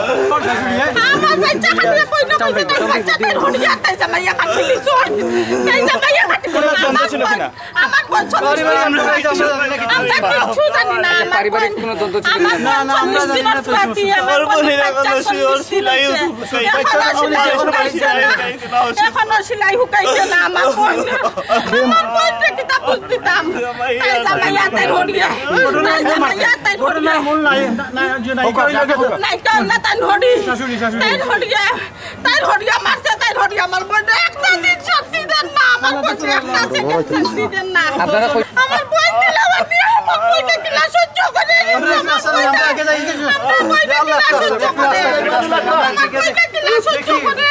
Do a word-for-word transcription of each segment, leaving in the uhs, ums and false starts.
আমার বাচ্চা কাটিয়ে কইলো, কইছে, তার বাচ্চা তাই হরিয়া, তাই জামাইয়া কাটিয়ে দিছো। তাই জামাইয়া কাটিয়ে দিছো। আমার বোন, আমার বোন চল্লিশ দিন। আমরা কিচ্ছু জানি না। আচ্ছা, আমার পারিবারিক বোন, কোনো দ্বন্দ্ব ছিল আমার না? বোন না, না, আমরা চল্লিশ জানি দিন না তো। আমার বোন বাচ্চা চল্লিশ দিন হইছে। এখনো সেলাই হুকাইছে না। এখনো সেলাই হুকাইছে না আমার বোন। আমার বোন যে কিতা বুঝ দিতাম। তাই জামাইয়া তাই হরিয়া। তাই জামাইয়া তাই হরিয়া। ঘটনার মূল নাই, না, না, যে নাই, হোক, হোক, হোক। নাই, কেউ না, তাই হরি। শাশুড়ি, শাশুড়ি। তাই হরিয়া। তাই হরিয়া মারছে, তাই হরিয়া আমার বোন। একটা দিন শান্তি দেন না, আমার বোন একটা সেকেন্ড শান্তি দেন না। আপনারা কই- আমার বোন দিলে আমার বিয়ে, আমার বোন কিলা সহ্য করে। আমরা আগে যাই, এই যে আমার বোন কিলা সহ্য করে। আমার বোন কিলা সহ্য করে।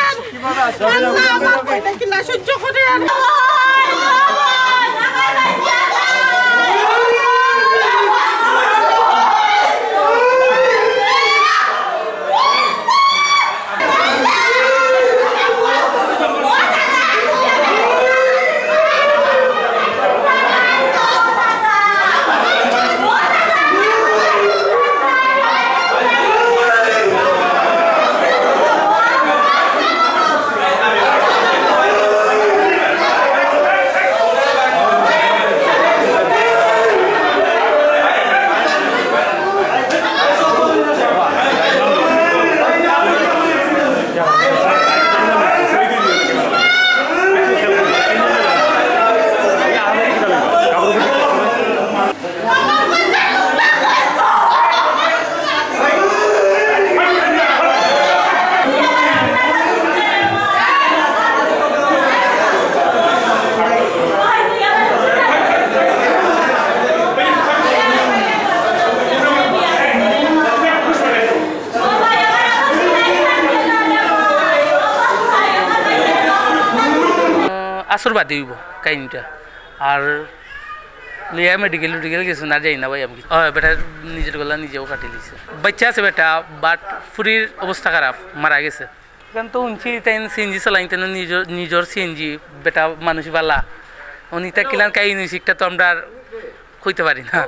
আল্লাহ, আমার কইটা কিলা সহ্য করে আর। আসর বাদে অইবো কাহিনীটা। আর লইয়া মেডিকেল টেডিকেল গেছে না, যাই না ভাই আমি। ও, বেটা নিজের গলা নিজেও কাটি লিছে। বাচ্চা আছে বেটা, বাট ফুরির অবস্থা খারাপ, মারা গেছে। এখন তো হুনছি তাই সিএনজি চালাইন, তেন নিজর, নিজর সিএনজি, বেটা মানুষ বালা। উনি তা কিলান কাহিনী শিখটা তো আমরা আর কইতে পারি না।